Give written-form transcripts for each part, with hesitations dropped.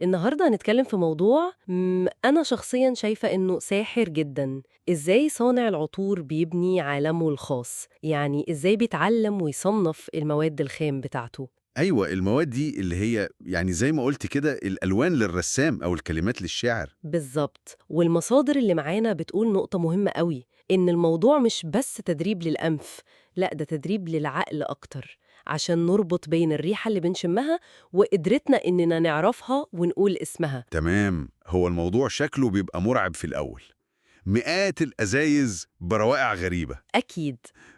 النهاردة هنتكلم في موضوع أنا شخصياً شايفة إنه ساحر جداً. إزاي صانع العطور بيبني عالمه الخاص؟ يعني إزاي بيتعلم ويصنف المواد الخام بتاعته؟ أيوة، المواد دي اللي هي يعني زي ما قلت كده الألوان للرسام أو الكلمات للشاعر. بالظبط. والمصادر اللي معانا بتقول نقطة مهمة قوي، إن الموضوع مش بس تدريب للأنف، لا ده تدريب للعقل أكتر، عشان نربط بين الريحة اللي بنشمها وقدرتنا إننا نعرفها ونقول اسمها. تمام، هو الموضوع شكله بيبقى مرعب في الأول، مئات الأزايز بروائع غريبة. أكيد.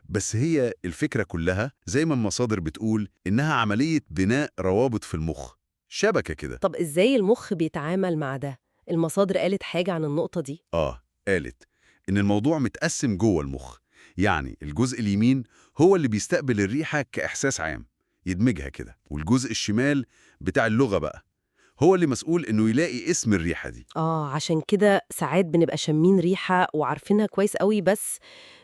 بس هي الفكرة كلها زي ما المصادر بتقول إنها عملية بناء روابط في المخ، شبكة كده. طب إزاي المخ بيتعامل مع ده؟ المصادر قالت حاجة عن النقطة دي؟ آه، قالت إن الموضوع متقسم جوه المخ، يعني الجزء اليمين هو اللي بيستقبل الريحة كإحساس عام، يدمجها كده، والجزء الشمال بتاع اللغة بقى هو اللي مسؤول إنه يلاقي اسم الريحة دي. آه، عشان كده ساعات بنبقى شامين ريحة وعارفينها كويس قوي، بس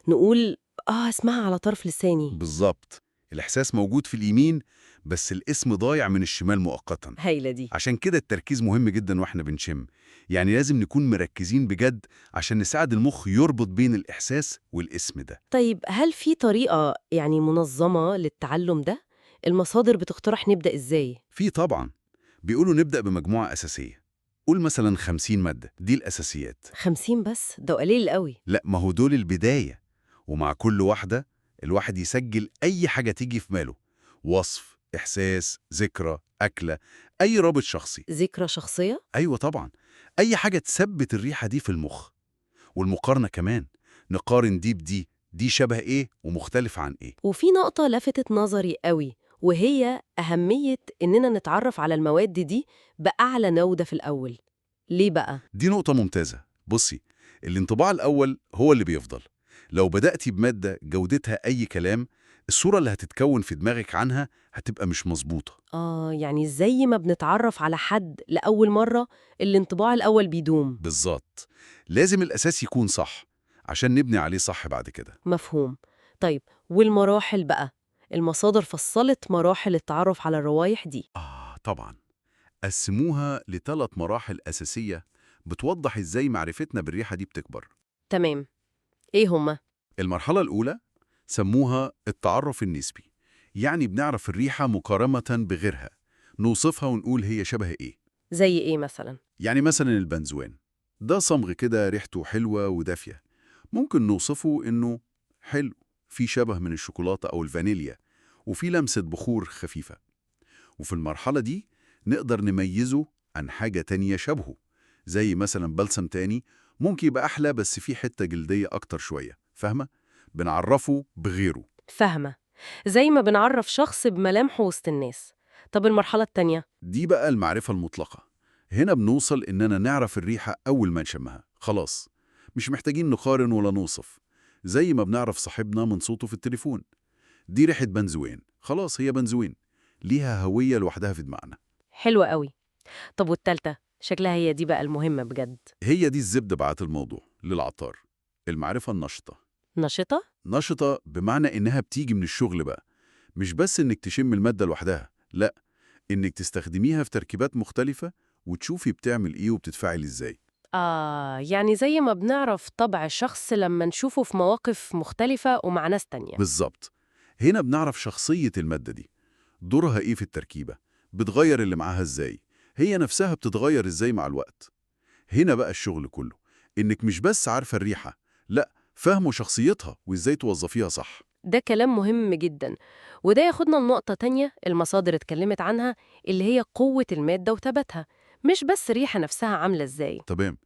نقول اسمها على طرف لساني. بالظبط، الإحساس موجود في اليمين بس الاسم ضايع من الشمال مؤقتا. هايلة دي. عشان كده التركيز مهم جدا واحنا بنشم، يعني لازم نكون مركزين بجد عشان نساعد المخ يربط بين الإحساس والاسم ده. طيب هل في طريقة يعني منظمة للتعلم ده؟ المصادر بتقترح نبدأ إزاي؟ في طبعا، بيقولوا نبدأ بمجموعة أساسية، قول مثلا 50 مادة، دي الأساسيات. 50 بس؟ ده قليل قوي. لا، ما هو دول البداية، ومع كل واحدة الواحد يسجل أي حاجة تيجي في باله، وصف، إحساس، ذكرى، أكلة، أي رابط شخصي. ذكرى شخصية؟ أيوة طبعا، أي حاجة تثبت الريحة دي في المخ. والمقارنة كمان، نقارن دي بدي، دي شبه إيه ومختلف عن إيه. وفي نقطة لفتت نظري قوي، وهي أهمية إننا نتعرف على المواد دي بأعلى نودة في الأول. ليه بقى؟ دي نقطة ممتازة. بصي، الانطباع الأول هو اللي بيفضل. لو بدأتي بمادة جودتها أي كلام، الصورة اللي هتتكون في دماغك عنها هتبقى مش مظبوطة. آه، يعني زي ما بنتعرف على حد لأول مرة، الانطباع الأول بيدوم. بالظبط، لازم الأساس يكون صح عشان نبني عليه صح بعد كده. مفهوم. طيب والمراحل بقى؟ المصادر فصلت مراحل التعرف على الروايح دي. آه طبعا، قسموها لثلاث مراحل أساسية بتوضح إزاي معرفتنا بالريحة دي بتكبر. تمام، إيه هما؟ المرحلة الأولى سموها التعرف النسبي، يعني بنعرف الريحة مقارنة بغيرها، نوصفها ونقول هي شبه إيه. زي إيه مثلا؟ يعني مثلا البنزوين ده صمغ كده ريحته حلوة ودافية، ممكن نوصفه إنه حلو، في شبه من الشوكولاتة أو الفانيليا، وفي لمسة بخور خفيفة. وفي المرحلة دي نقدر نميزه عن حاجة تانية شبهه، زي مثلا بلسم تاني ممكن يبقى أحلى بس فيه حتة جلدية أكتر شوية. فاهمة؟ بنعرفه بغيره. فاهمة، زي ما بنعرف شخص بملامحه وسط الناس. طب المرحلة التانية؟ دي بقى المعرفة المطلقة. هنا بنوصل إننا نعرف الريحة أول ما نشمها، خلاص مش محتاجين نقارن ولا نوصف، زي ما بنعرف صاحبنا من صوته في التليفون. دي ريحة بنزوين، خلاص هي بنزوين، ليها هوية لوحدها في دماغنا. حلوة قوي. طب والتالتة؟ شكلها هي دي بقى المهمة بجد. هي دي الزبدة بعت الموضوع للعطار، المعرفة النشطة. نشطة؟ نشطة بمعنى إنها بتيجي من الشغل بقى، مش بس إنك تشم المادة لوحدها، لا، إنك تستخدميها في تركيبات مختلفة وتشوفي بتعمل إيه وبتتفاعل إزاي. آه، يعني زي ما بنعرف طبع شخص لما نشوفه في مواقف مختلفة ومع ناس تانية. بالظبط، هنا بنعرف شخصية المادة دي، دورها إيه في التركيبة، بتغير اللي معاها إزاي، هي نفسها بتتغير إزاي مع الوقت. هنا بقى الشغل كله، إنك مش بس عارفة الريحة، لا، فاهمه شخصيتها وإزاي توظفيها صح. ده كلام مهم جدا، وده ياخدنا لنقطة تانية المصادر اتكلمت عنها، اللي هي قوة المادة وثباتها، مش بس الريحة نفسها عاملة إزاي. تمام،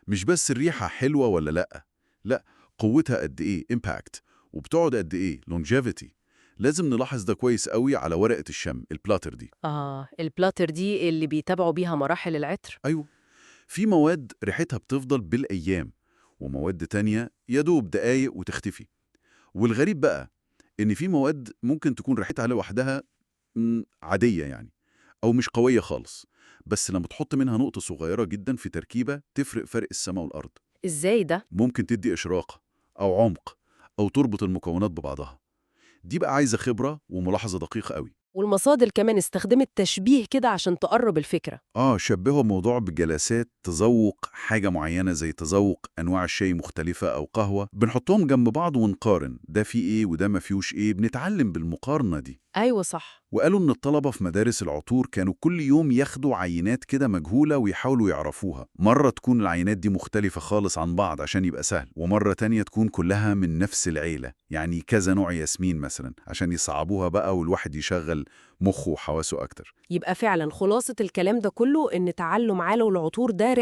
مش بس الريحة حلوة ولا لأ، لا، قوتها قد إيه، impact، وبتقعد قد إيه، longevity. لازم نلاحظ ده كويس قوي على ورقة الشم، ال blotter دي. آه، ال blotter دي اللي بيتابعوا بيها مراحل العطر. أيوه، في مواد ريحتها بتفضل بالأيام، ومواد تانية يدوب دقايق وتختفي. والغريب بقى إن في مواد ممكن تكون ريحتها لوحدها عادية يعني، أو مش قوية خالص، بس لما تحط منها نقطة صغيرة جدا في تركيبة تفرق فرق السماء والأرض. إزاي ده؟ ممكن تدي إشراق أو عمق أو تربط المكونات ببعضها. دي بقى عايزة خبرة وملاحظة دقيقة قوي. والمصادر كمان استخدمت تشبيه كده عشان تقرب الفكرة. آه، شبهوا الموضوع بجلسات تذوق حاجة معينة زي تذوق أنواع الشاي مختلفة أو قهوة، بنحطهم جنب بعض ونقارن ده فيه إيه وده ما فيهوش إيه، بنتعلم بالمقارنة دي. أيوة صح. وقالوا إن الطلبة في مدارس العطور كانوا كل يوم ياخدوا عينات كده مجهولة ويحاولوا يعرفوها، مرة تكون العينات دي مختلفة خالص عن بعض عشان يبقى سهل، ومرة تانية تكون كلها من نفس العيلة، يعني كذا نوع ياسمين مثلا، عشان يصعبوها بقى والواحد يشغل مخه وحواسه أكتر. يبقى فعلا خلاصة الكلام ده كله إن تعلم عالم العطور ده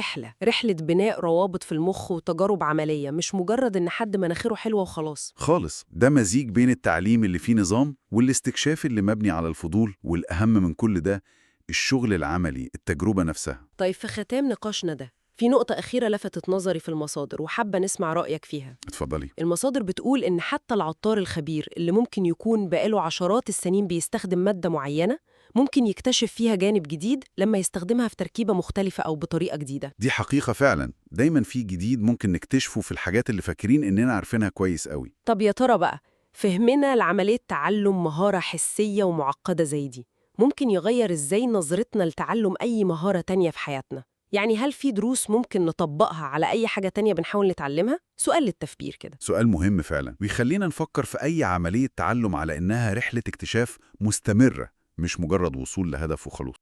رحلة بناء روابط في المخ وتجارب عملية، مش مجرد إن حد مناخيره حلوة وخلاص. خالص، ده مزيج بين التعليم اللي فيه نظام والاستكشاف اللي مبني على الفضول، والأهم من كل ده الشغل العملي، التجربة نفسها. طيب في ختام نقاشنا ده في نقطة أخيرة لفتت نظري في المصادر وحابة نسمع رأيك فيها. اتفضلي. المصادر بتقول إن حتى العطار الخبير اللي ممكن يكون بقاله عشرات السنين بيستخدم مادة معينة ممكن يكتشف فيها جانب جديد لما يستخدمها في تركيبة مختلفة أو بطريقة جديدة. دي حقيقة فعلا، دايما في جديد ممكن نكتشفه في الحاجات اللي فاكرين إننا عارفينها كويس قوي. طب يا ترى بقى فهمنا لعملية تعلم مهارة حسية ومعقدة زي دي ممكن يغير إزاي نظرتنا لتعلم أي مهارة تانية في حياتنا؟ يعني هل في دروس ممكن نطبقها على أي حاجة تانية بنحاول نتعلمها؟ سؤال للتفكير كده. سؤال مهم فعلا، ويخلينا نفكر في أي عملية تعلم على إنها رحلة اكتشاف مستمرة، مش مجرد وصول لهدف وخلاص.